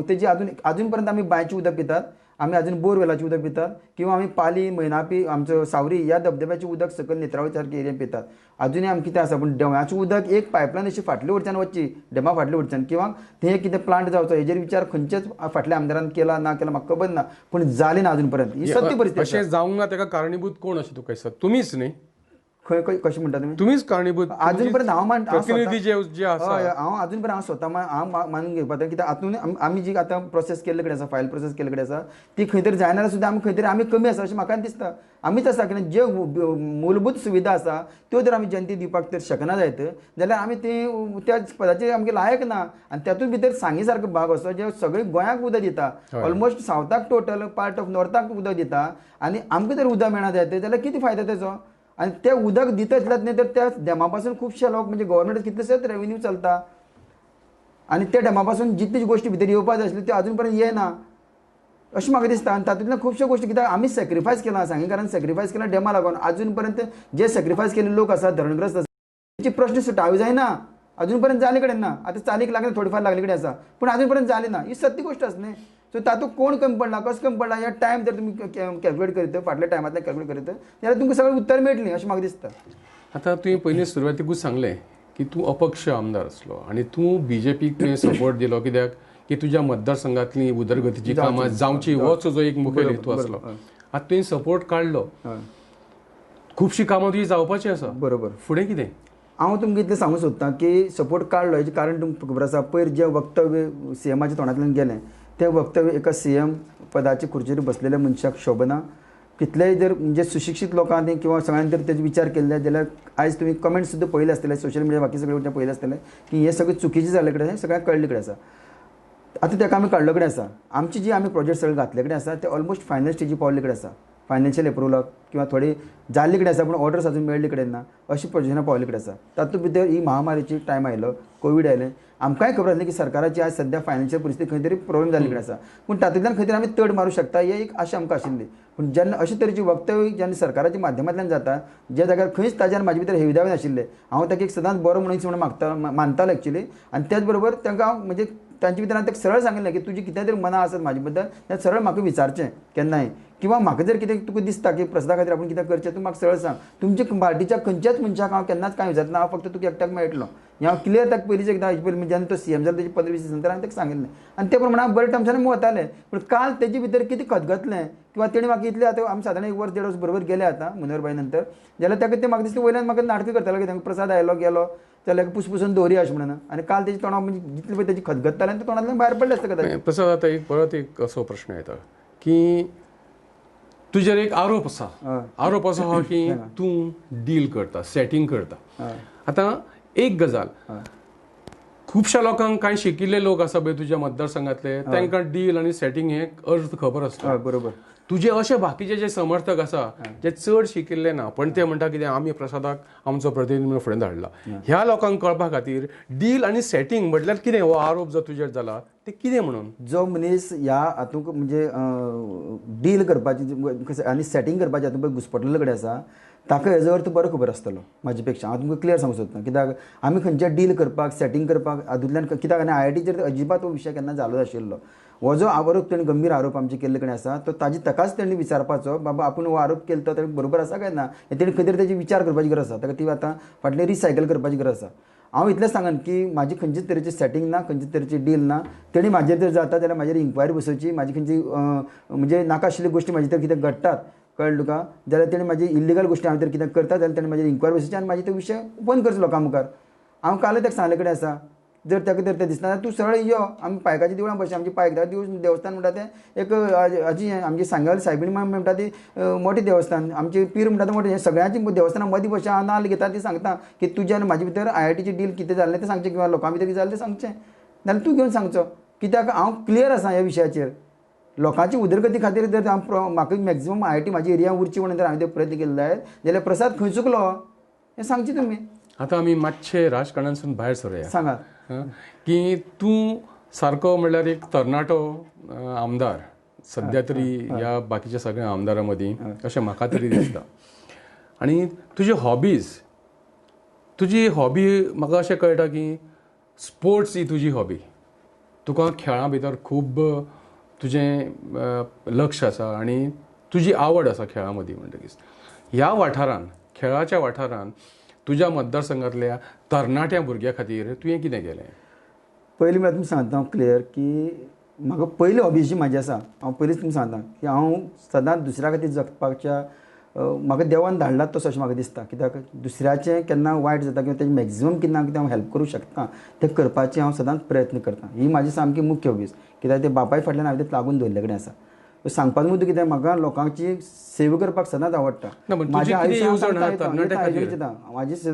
तेजी अजून पर्यंत आमी बांयचें उदक पितात, आमी अजून बोरवेलाचें उदक पितात, किंवा आमी पाली, मैनापी, आमचो सावरी ह्या धबधब्याचें उदक सकयल नेत्रावळी सारके एरियेन पितात. अजुनूय आमकां कितें आसा, पूण डॅमाचें उदक एक पायपलायन अशी फाटले वटच्यान वचची, डॅमा फाटले वटच्यान, किंवा थंय कितें प्लांट जावचो हेजेर विचार खंयच्याच फाटल्या आमदारान केला ना केला म्हाका खबर ना, पूण जालें ना अजून पर्यंत. ही सत्य परिस्थिती अशें जावंक ना, ताका कारणीभूत कोण अशें तुका दिसता? तुमीच न्ही? खंय खंय कशें म्हणटा तुमी? तुमीच कारणीभूत अजून पर्यंत हांव मान प्रतिनिधी जे आसा, हांव अजून पर्यंत हांव स्वता हांव मानून घेवपाक, कित्याक हातून आमी जी आतां प्रोसेस केल्ले कडेन आसा, फायल प्रोसेस केल्ले कडेन आसा, ती खंय तरी जायना सुद्दां आमी खंय तरी आमी कमी आसा अशें म्हाका दिसता. आमीच आसा कित्याक ज्यो मूलभूत सुविधा आसा त्यो जर आमी जनतेक दिवपाक तर शकना जायत जाल्यार आमी ती त्या पदाचेर आमगे लायक ना. आनी तातूंत भितर सांगे सारको भाग असो जे सगळे गोंयाक उदक दिता, ऑलमोस्ट सावथाक टोटल पार्ट ऑफ नॉर्थाक उदक दिता, आनी आमकां जर उदक मेळना जायत जाल्यार कितें फायदो तेजो? आनी ते उदक दितलेच न्ही तर त्या डॅमा पासून खुबशे लोक म्हणजे गव्हर्मेंट कितलेशेच रेवेन्यू चलता, आनी त्या डॅमा पासून जितली गोश्टी भितर येवपाक जाय आसल्यो त्यो अजून पर्यंत येना अशें म्हाका दिसता. आनी तातूंतल्यान खुबश्यो गोश्टी कित्याक आमी सॅक्रिफायस केलां, सांगेकारान सॅक्रिफायस केलां डॅमा लागून, अजून पर्यंत जे सॅक्रिफायस केल्ले लोक आसा धरणग्रस्त आसा तेची प्रश्न सुटावे जायना, अजून पर्यंत जाले कडेन ना. आतां चालीक लागले थोडे फार लागले कडेन आसा पूण अजून पर्यंत जाले ना, ही सत्य गोश्ट आसा न्ही. सो तातूंत कोण कमी पडला कसो कमी पडला ह्या टायम जर तुमी कॅल्क्युलेट करीत फाटल्या टायमांतल्यान कॅल्क्युलेट करीत जाल्यार तुमकां सगळें उत्तर मेळटलें अशें म्हाका दिसता. आतां तुवें पयलीं सुरवातीकूच सांगलें की तूं अपक्ष आमदार आसलो आनी तूं बीजेपीक तुवें सपोर्ट दिलो कित्याक की तुज्या मतदारसंघांतली उदरगतीची कामां जावची होच तुजो एक मुखेल हेतू आसलो. आतां तुवें सपोर्ट काडलो, खुबशीं कामां तुजी जावपाची आसा, बरोबर, फुडें कितें? हांव तुमकां इतलें सांगूंक सोदतां की सपोर्ट काडलो हेजें कारण तुमकां खबर आसा, पयर जें वक्तव्य सीएमाच्या तोंडांतल्यान गेलें तें वक्तव्य एका सीएम पदाचे खुर्चेर बसलेल्या मनशाक शोभना. कितलेय जर म्हणजे सुशिक्षीत लोकांनी किंवा सगळ्यांनी जर तेजो विचार केल्ले जाल्यार आयज तुमी कमेंट सुद्दां पळयले आसतले, सोशल मिडिया बाकी सगळे वटेन पळयले आसतले की हें सगळें चुकीचें जाल्ले कडेन हें सगळ्यांक कळ्ळें कडेन आसा. आतां ताका आमी काडलो कडेन आसा, आमची जी आमी प्रोजेक्ट सगळे घातले कडेन आसा ते ऑलमोस्ट फायनल स्टेजी पावल्ले कडेन आसा, फायनान्शियल एप्रुवलाक किंवा थोडी जाल्ले कडेन आसा पूण ऑर्डर्स अजून मेळ्ळे कडेन ना अशी पोजिशनां पावल्ले कडेन आसा. तातूंत भितर ही महामारीची टायम आयलो, कोवीड आयलें, आमकांय खबर आसलें की सरकाराची आज सद्या फायनान्शियल परिस्थिती खंय तरी प्रॉब्लेम जाल्ले कडेन आसा, पूण तातूंतल्यान खंय तरी आमी तड मारूं शकता ही एक आशा आमकां आशिल्ली. पूण जेन्ना अशे तरेची वक्तव्य जेन्ना सरकाराच्या माध्यमांतल्यान जाता ज्या जाग्यार खंयच ताज्यान म्हाजे भितर हेविदावे नाशिल्ले, हांव ताका एक सदांच बरो म्हणून मागता मानतालो एक्चुली, आनी त्याच बरोबर तांकां हांव म्हणजे तांचे भितर हांवें ताका सरळ सांगिल्लें की तुजी कितें तरी मनां आसत म्हाजे बद्दल तें सरळ म्हाका विचारचें केन्नाय, किंवा म्हाका जर कितें तुका दिसता की प्रस्ना खातीर आपूण कितें करचें तूं म्हाका सरळ सांग. तुमच्या पार्टीच्या खंयच्याच मनशाक हांव केन्नाच कांय विचारना, हांव फक्त तुका एकट्याक मेळटलो हें हांव क्लियर ताका पयलींच एकदां हेजे पयलीं जेन्ना तो सीएम जालो तेजे 15-20 दीस नंतर हांवें ताका सांगिल्लें आनी ते प्रमाणे हांव बरे टर्म्सान आमी वताले. पूण काल तेजे भितर कितें खतखतलें किंवा तेणें म्हाका इतलें आतां आमी सादारण 1 वर्स 1.5 वर्स बरोबर गेले आतां मुनोर नंतर, जाल्यार ताका तें म्हाका दिसता वयल्यान म्हाका नाटकां करताले कित्याक प्रसाद आयलो गेलो जाल्यार पुसपुसून दवरया अशें म्हणून, आनी काल तेजे तोंडा म्हणजे जितले पळय तेजी खतखततालें ते तोंडांतल्यान भायर पडलें आसता कदाचित. प्रसाद, आतां एक परत एक असो प्रश्न येता की तुजेर एक आरोप आसा, आरोप असो आहा की तूं डील करता, सेटींग करता. आतां एक गजाल, खुबश्या लोकांक कांय शिकिल्ले लोक आसा पळय तुज्या मतदारसंघांतले, तांकां डील आनी सेटींग हे अर्थ खबर आसता, बरोबर. तुजे अशे बाकीचे जे समर्थक आसा जे चड शिकिल्ले ना पण ते म्हणटा कितें आमी प्रसादाक आमचो प्रतिनिधी म्हणून फुडें धाडला, ह्या लोकांक कळपा खातीर डील आनी सेटींग म्हटल्यार कितें, हो आरोप जो तुजेर जाला ते कितें म्हणून? जो मनीस ह्या हातूंत म्हणजे डील करपाची आनी सेटींग करपाची हातूंत पळय घुसपटलेलो कडेन आसा ताका हेजो अर्थ बरो खबर आसतलो म्हाजे पेक्षा. हांव तुमकां क्लियर सांगूंक सोदता कित्याक आमी खंयच्या डील करपाक सेटींग करपाक हातूंतल्यान कित्याक आनी आयआयटीचेर अजिबात हो विशय केन्ना जालो नाशिल्लो. हो जो आरोप तेणी गंभीर आरोप आमचे केल्ले कडेन आसा तो ताजी ताकाच तेणी विचारपाचो, बाबा आपूण हो आरोप केलो तो बरोबर आसा काय ना हें तेणी खंय तरी तेजी विचार करपाची गरज आसा, ताका ती आतां फाटली रिसायकल करपाची गरज आसा. हांव इतलें सांगन की म्हाजी खंयचेच तरेची सेटींग ना, खंयचेच तरेची डील ना. तेणी म्हाजेर जर जाता जाल्यार म्हाजेर इन्क्वायरी बसोवची, म्हाजी खंयची म्हणजे नाका आशिल्ली गोश्टी म्हाजी तर कितें घडटात कळ्ळें तुका जाल्यार तेणी म्हाजी इल्लिगल गोश्टी हांव जर कितें करता जाल्यार तेणी म्हाजेर इन्क्वायरी बसोवची आनी म्हाजी तो विशय ओपन करचो लोकां मुखार. हांव कालय ताका सांगले कडेन आसा जर ताका जर तें दिसना जाल्यार तूं सरळ यो, आमी पायकाच्या देवळां बसया, आमची पायक देवस्थान म्हणटा तें एक हाजी आमची सांग्यावली सायबीण म्हणटा ती मोटें देवस्थान, आमचे पीर म्हणटा तें मोटें, सगळ्यांची देवस्थानां मदीं बसया, हांव नाल्ल घेता ती सांगता की तुज्या आनी म्हाजे भितर आयआयटीची डील कितें जाल्लें तें सांगचें किंवा लोकां भितर कितें जालें तें सांगचें, नाल्यार तूं घेवन सांगचो कित्याक हांव क्लियर आसा ह्या विशयाचेर. लोकांची उदरगती खातीर जर हांव म्हाका मॅक्झिमम आयआयटी म्हाजी एरिया उरची म्हणून जर हांवें ते प्रयत्न केले जायत जाल्यार प्रसाद खंय चुकलो हें सांगचें तुमी. आतां आमी मातशे राजकारणांतसून भायर सरुया. सांगात की तूं सारको म्हणल्यार एक तरणाटो आमदार सद्या तरी ह्या बाकीच्या सगळ्या आमदारां मदीं अशें म्हाका तरी दिसता, आनी तुजी हॉबीज, तुजी हॉबी म्हाका अशें कळटा की स्पोर्ट्स ही तुजी हॉबी, तुका खेळां भितर खूब तुजें लक्ष आसा आनी तुजी आवड आसा खेळां मदीं. म्हणटकीच ह्या वाठारान, खेळाच्या वाठारान तुज्या मतदारसंघातल्या तरणाट्या भुरग्यां खातीर तुवें कितें केलें? पयलीं म्हळ्यार तुमकां सांगता हांव क्लियर की म्हाका पयली हॉबी जी म्हाजी आसा, हांव पयलींच तुमकां सांगता की हांव सदांच दुसऱ्या खातीर जगपाच्या म्हाका देवान धाडला तसो अशें म्हाका दिसता. कित्याक दुसऱ्याचें केन्ना वायट जाता किंवा तेजें मॅक्झिमम केन्ना कितें हांव हेल्प करूं शकता तें करपाचें हांव सदांच प्रयत्न करता. ही म्हाजी सामकी मुख्य हॉबीज. कित्याक ते बापाय फाटल्यान हांवें तें लागून दवरिल्ले कडेन आसा. सांगपाचो मुद्दो कितें, म्हाका लोकांची सेवा करपाक सदांच आवडटा. म्हाज्या आयुश्यांत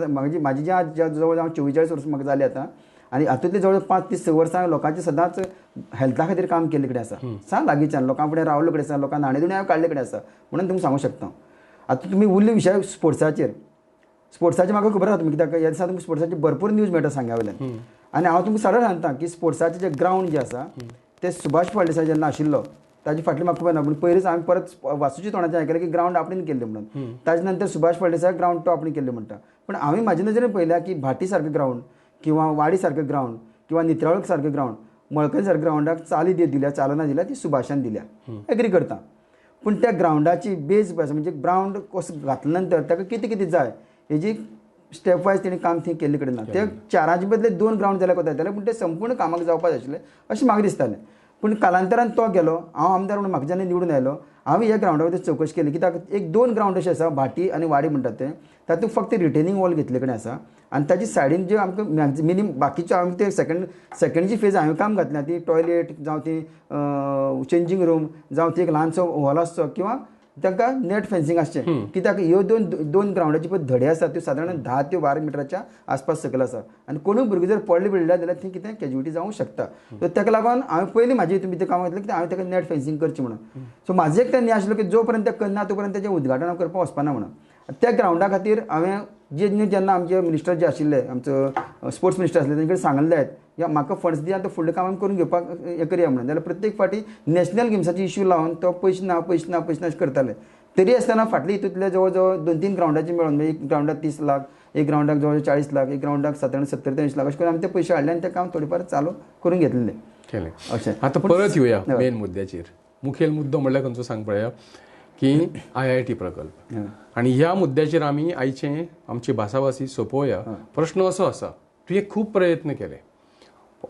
म्हाजी म्हाजी ज्या जवळ हांव 44 वर्सां म्हाका जाली आतां आनी हातूंतले जवळ 5 ते 6 वर्सां हांवें लोकांचे सदांच हेल्था खातीर काम केल्ले कडेन आसा. सा लागींच्यान लोकां फुडें रावल्ले कडेन आसा, लोकां न्हाणे धुणे हांवें काडले कडेन आसा म्हणून तुमकां सांगूंक शकता. आतां तुमी उरले विशय स्पोर्ट्साचेर. स्पोर्ट्साचेर म्हाका खबर आसा तुमी, कित्याक ह्या दिसा तुमकां स्पोर्ट्साची भरपूर न्यूज मेळटा सांग्या वयल्यान. आनी हांव तुमकां सरळ सांगता की स्पोर्ट्साचें जें ग्रावंड जें आसा तें सुभाष फळदेसाय जेन्ना आशिल्लो ताजे फाटली म्हाका खबर ना, पूण पयलींच हांवें परत वासूच्या तोंडाचें आयकलें की ग्रावंड आपणेन केल्लें म्हणून. ताजे नंतर सुभाष फळदेसाय ग्रावंड तो आपणें केल्लें म्हणटा. पूण हांवें म्हाजे नदरेन पळयल्या की भाटी सारकें ग्रावंड किंवा वाडी सारकें ग्रावंड किंवा नित्रावळ सारकें ग्रावंड, मळकरी सारकें ग्रावंडाक चाली दिल्या, चालना दिल्या, ती सुभाषान दिल्या, एग्री करता. पूण त्या ग्रावंडाची बेज आसा म्हणजे ग्रावंड कसो घातल्या नंतर ताका कितें कितें जाय हेजी स्टेप वायज तेणी काम थंय केल्ले कडेन ना. ते 4 बदले 2 ग्रावंड जाल्यार कोता येताले, पूण ते संपूर्ण कामाक जावपाक जाय आशिल्लें अशें म्हाका दिसतालें. पूण कालांतरान तो गेलो, हांव आमदार म्हणून म्हाका जेन्ना निवडून आयलो हांवें ह्या ग्रावंडा वयल्यान चवकशी केली. कित्याक एक 2 ग्रावंड अशें आसा, भाटी आनी वाडी म्हणटात ते, तातूंत फक्त रिटेनिंग वॉल घेतले कडेन आसा आनी ताजी सायडीन ज्यो आमकां मिनिमम बाकीच्यो हांवें ते सेकंडची फेज हांवें काम घातल्या, ती टॉयलेट जावं ती चेंजींग रूम जावं ती एक ल्हानसो हॉल आसचो किंवा तांकां नेट फेन्सिंग आसचें. कित्याक ह्यो दोन ग्रावंडाचे पळय धडे आसा त्यो सादारण 10 ते 12 मिटराच्या आसपास सकयल आसा आनी कोणूय भुरगीं जर पडले बिडले जाल्यार थंय कितें कॅज्युलिटी जावंक शकता. सो ताका लागून हांवें पयलीं म्हाजी हितून भितर काम घेतलें की हांवें ताका नेट फेन्सिंग करचें म्हणून. सो म्हाजें एक तेन्ना आशिल्लो की जो पर्यंत तें करना तो पर्यंत तेजें उद्घाटन हांव करपाक वचपाना म्हणून. त्या ग्रावंडा खातीर हांवें जे जेन्ना आमचे मिनिस्टर जे आशिल्ले, आमचो स्पोर्ट्स मिनिस्टर आसले, तेंचे कडेन सांगलें या म्हाका फंड्स दी आतां फुडलें काम आमी करून घेवपाक हें करया म्हणून. जाल्यार प्रत्येक फावटी नॅशनल गेम्साची इश्यू लावन तो पयशे ना पयशे ना पयशे ना अशें करताले. तरी आसतना फाटले हितूंतले जवळ जवळ 2-3 ग्रावंडाचे मेळोन म्हणजे एक ग्रावंडाक 30 लाख, एक ग्रावंडाक जवळ 40 लाख, एक ग्रावंडाक सादारण 70 ते 80 लाख अशें करून आमी ते पयशे हाडले आनी तें काम थोडें फार चालू करून घेतलें केलें. अशें आतां परत येवया मेन मुद्द्याचेर. मुखेल मुद्दो म्हणल्यार खंयचो सांग पळया की IIT प्रकल्प. आनी ह्या मुद्द्याचेर आमी आयचे आमची भासाभासी सोंपोवया. प्रश्न असो आसा, तुवें खूब प्रयत्न केले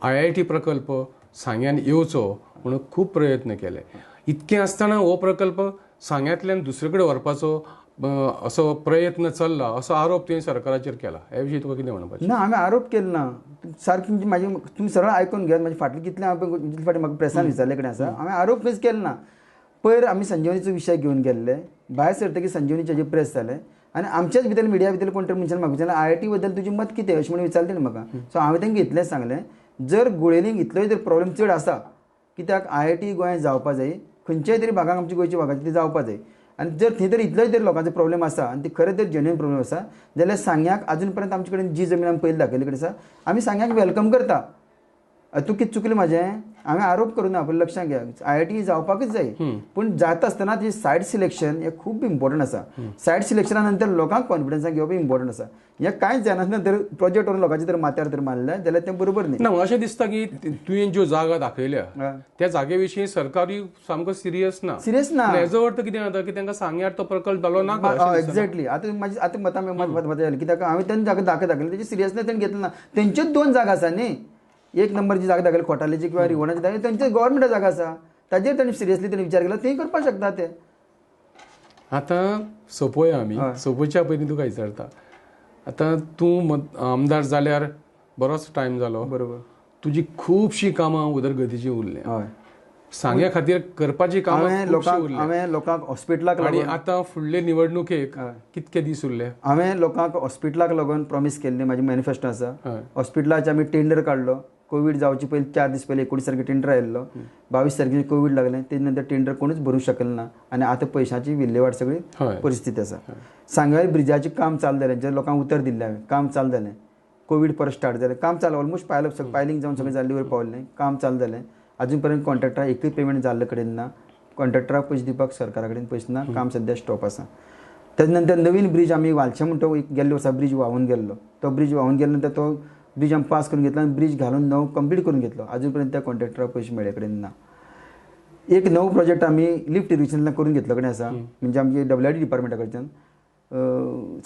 IIT प्रकल्प सांग्यान येवचो म्हणून, खूब प्रयत्न केले. इतकें आसतना हो प्रकल्प सांग्यांतल्यान दुसरे कडेन व्हरपाचो असो प्रयत्न चल्ला असो आरोप तुवें सरकाराचेर केला, हे विशीं तुका कितें म्हणपाचें? ना, हांवें आरोप केलो ना. सारकें म्हाजी तुमी सरळ आयकून घेयात. म्हाजी फाटलें कितलें हांवें जितले फावटी म्हाका प्रेसान विचारले कडेन आसा, हांवें आरोप खंयच केलो ना. पयर आमी संजीवनीचो विशय घेवन गेल्ले, भायर सरतकीर संजीवनीचें जे प्रेस जालें आनी आमच्याच भितर मिडिया भितर कोण तरी मनशान म्हाका विचारलें IIT बद्दल तुजें मत कितें अशें म्हणून विचारलें तेणें म्हाका. सो हांवें तांकां इतलेंच सांगलें, जर गुळेलींक इतलोय जर प्रॉब्लेम चड आसा, कित्याक IIT गोंयांत जावपा जाय, खंयच्याय तरी भागांक आमच्या गोंयच्या भागाची ती जावपा जाय, आनी जर थंय तर इतलोय तरी लोकांचो प्रॉब्लेम आसा आनी ती खरें तर जेन्युइन प्रॉब्लेम आसा जाल्यार सांग्याक आजून पर्यंत आमचे कडेन जी जमीन आमी पयलीं दाखयल्ली कडेन आसा आमी सांग्याक welcome करता. तूं कितें चुकलें म्हाजें, हांवें आरोप करूं ना, पूण लक्षांत घे IIT जावपाकच जाय, पूण जाता आसतना ती सायट सिलेक्शन हें खूब इम्पॉर्टंट आसा. सायट सिलेक्शना नंतर लोकांक कॉन्फिडन्सान घेवप इम्पॉर्टंट आसा. हें कांयच जायना तर प्रोजेक्ट व्हरून लोकांचे तर माथ्यार तर मारलें जाल्यार तें बरोबर न्ही. ना, अशें दिसता की तुवें ज्यो जागा दाखयल्या त्या जागे विशीं सरकारूय सामको सिरियस ना. सिरियस ना हेजो अर्थ कितें जाता की तांकां सांग्यार तो प्रकल्प जालो ना. एक्झॅक्टली. आतां म्हाजी आतां मतां मत जालें कित्याक हांवें तेन्ना जागा दाखयली तेजी सिरियसनेस तेणें घेतली ना. तेंच्योच 2 जागा आसा न्ही, एक नंबरची जागा दाखयली खोटालेची किंवा रिवणाची दाखयली, तेंचे गव्हर्मेंटा जागा आसा, ताजेर ताणें सिरियसली ताणें विचार केला, तें करपाक शकता ते. आतां सोंपोया आमी. सोंपोवच्या पयलीं तुका विचारता, आतां तूं आमदार जाल्यार बरोच टायम जालो, बरोबर, तुजी खुबशीं कामां उदरगतीचीं उरल्या, सांग्या खातीर करपाची कामां हांवें लोकांक हॉस्पिटलाक लागून, आतां फुडले निवडणुकेक कितके दीस उरले, हांवें लोकांक हॉस्पिटलाक लागून प्रॉमीस केल्लें, म्हाजें मॅनिफेस्टो आसा. हॉस्पिटलाचे आमी टेंडर काडलो, कोवीड जावचे पयलीं 4 दीस पयलीं 19 तारखेर टेंडर आयिल्लो, 22 तारखेर कोवीड लागलें, तेजे नंतर टेंडर कोणूच भरूंक शकले ना आनी आतां पयशांची विल्हेवाट सगळी परिस्थिती आसा. सांग्यार ब्रिजाचें काम चालू जालें, जे लोकांक उतर दिल्लें हांवें, काम चालू जालें, कोवीड परत स्टार्ट जालें, काम चालू ऑलमोस्ट पायल पायलींग जावन सगळें जाल्ले वयर पावलें, काम चालू जालें. अजून पर्यंत कॉन्ट्रॅक्टराक एकूय पेमेंट जाल्ले कडेन ना, कॉन्ट्रॅक्टराक पयशे दिवपाक सरकारा कडेन पयशे ना, काम सद्या स्टॉप आसा. तेजे नंतर नवीन ब्रीज आमी वालचे म्हणटा एक गेल्ले वर्सा ब्रीज व्हांवून गेल्लो, तो ब्रीज व्हांवून गेले नंतर तो ब्रीज आमी पास करून घेतलो आनी ब्रीज घालून नवो कंप्लीट करून घेतलो, अजून पर्यंत त्या कॉन्ट्रॅक्टराक पयशे मेळ्ळे कडेन ना. एक नवो प्रोजेक्ट आमी लिफ्ट इरिगेशनांतल्यान करून घेतलो कडेन आसा, म्हणजे आमचे WID डिपार्टमेंटा कडच्यान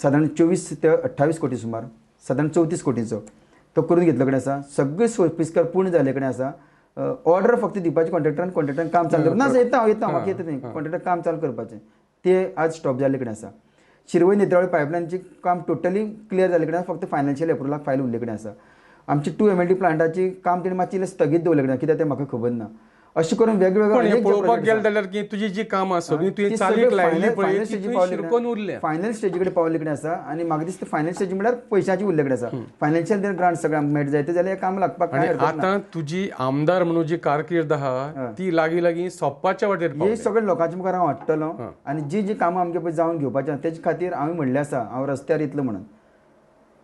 सादारण 24 ते 28 कोटी सुमार, सादारण 34 कोटीचो तो करून घेतलो कडेन आसा. सगळे सोयपिस्कार पूर्ण जाल्ले कडेन आसा. ऑर्डर फक्त दिवपाची कॉन्ट्रॅक्टरान, कॉन्ट्रॅक्टरान काम चालू ना, येता येता म्हाका येता न्ही, कॉन्ट्रॅक्टर काम चालू करपाचें, ते आज स्टॉप जाल्ले कडेन आसा. शिरवय नेत्रावळी पायपलायनची काम टोटली क्लियर जाल्ले कडेन, फक्त फायनान्शियल एप्रुवलाक फायल उरले कडेन आसा. आमची 2 MLD प्लांटाची काम तेणी मातशी स्थगीत दवरले कडेन, कित्याक तें म्हाका खबर ना. अशें करून वेगवेगळे पळोवपाक गेले जाल्यार की तुजी जी कामां सगळीं तुवें चालीक लायिल्ली पळय ती फायनल स्टेजी कडेन पावल्ले कडेन आसा. आनी म्हाका दिसता फायनल स्टेजी म्हळ्यार पयशांची उरले कडेन आसा. फायनान्शियल जर ग्रांट सगळें आमकां मेळटा जायत जाल्यार काम लागपाक कांय हरकत ना. आतां तुजी आमदार म्हणून जी कारकीर्द आहा ती लागीं लागीं सोंपपाच्या वाटेर हे सगळे लोकांच्या मुखार हांव हाडटलो आनी जी जी कामां आमगे पळय जावन घेवपाचें तेजे खातीर हांवें म्हणलें आसा हांव रस्त्यार येतलो म्हणून.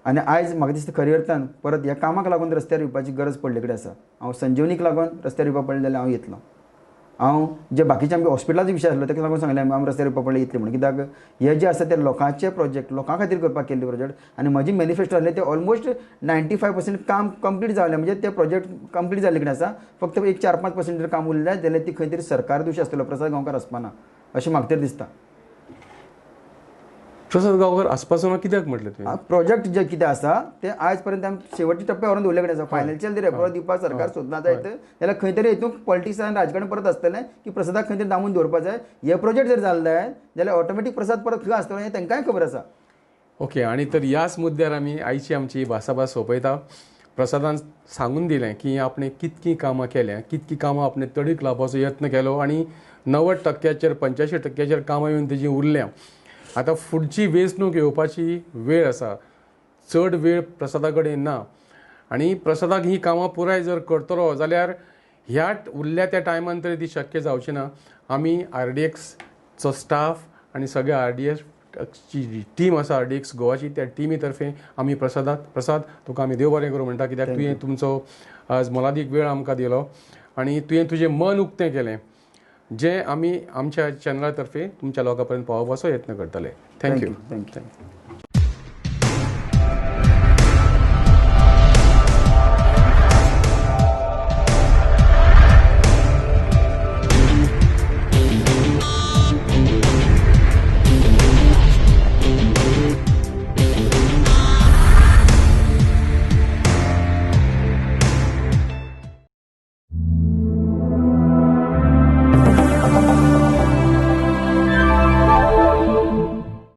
आनी आयज म्हाका दिसता खरी अर्थान परत ह्या कामाक लागून रस्त्यार येवपाची गरज पडले कडेन आसा. हांव संजीवनीक लागून रस्त्यार येवपा पडलें जाल्यार हांव येतलो. हांव जे बाकीचे आमगे हॉस्पिटलाचो विशय आसलो ताका लागून सांगलें आमी रस्त्यार येवपा पडलें येतलें म्हणून, कित्याक हे जे आसा ते लोकांचे प्रोजेक्ट लोकां खातीर करपाक केल्ले प्रोजेक्ट आनी म्हजी मॅनिफेस्टो आसले ते ऑलमोस्ट 95% काम कंप्लीट जालें, म्हणजे ते प्रोजेक्ट कंप्लीट जाल्ले कडेन आसा. फक्त एक 4-5% जर काम उरलें जाल्यार ती खंय तरी सरकार दोशी आसतलो, प्रसाद गांवकार आसपाना अशें म्हाका तरी दिसता. प्रसाद गांवकर आसपाचो ना कित्याक म्हटलें तुवें? प्रोजेक्ट जे कितें आसा ते आयज पर्यंत आमी शेवटच्या टप्प्यार व्हरून दवरले कडेन आसा. फायनान्शियल जर एप्रुवल दिवपाक सरकार सोदना जायत जाल्यार खंय तरी हितून पॉलिटिक्स आनी राजकारण परत आसतलें की प्रसादाक खंय तरी दामून दवरपाक जाय. हे प्रोजेक्ट जर जाले जायत जाल्यार ऑटोमॅटीक प्रसाद परत खंय आसतलो हें तांकांय खबर आसा. ओके, आनी तर ह्याच मुद्द्यार आमी आयची आमची भासाभास सोंपयता. प्रसादान सांगून दिलें की आपणें कितकीं कामां केल्यां, कितकीं कामां आपणें तडीक लावपाचो यत्न केलो आनी 90% 85% कामां येवन तेजी उरल्या. आतां फुडची वेंचणूक येवपाची वेळ आसा, चड वेळ प्रसादा कडेन ना आनी प्रसादाक ही कामां पुराय जर करतलो जाल्यार ह्या उरल्या त्या टायमान तरी ती शक्य जावची ना. आमी RDXचो स्टाफ आनी सगळे RDXची जी टीम आसा RDX गोवाची, त्या टिमी तर्फे आमी प्रसाद तुका आमी देव बरें करूं म्हणटा, कित्याक तुवें तुमचो आज मोलादीक वेळ आमकां दिलो आनी तुवें तुजें मन उक्तें केलें, जे आमी आमच्या चॅनला तर्फे तुमच्या लोकां पर्यंत पावोवपाचो यत्न करतले. Thank you. Thank you.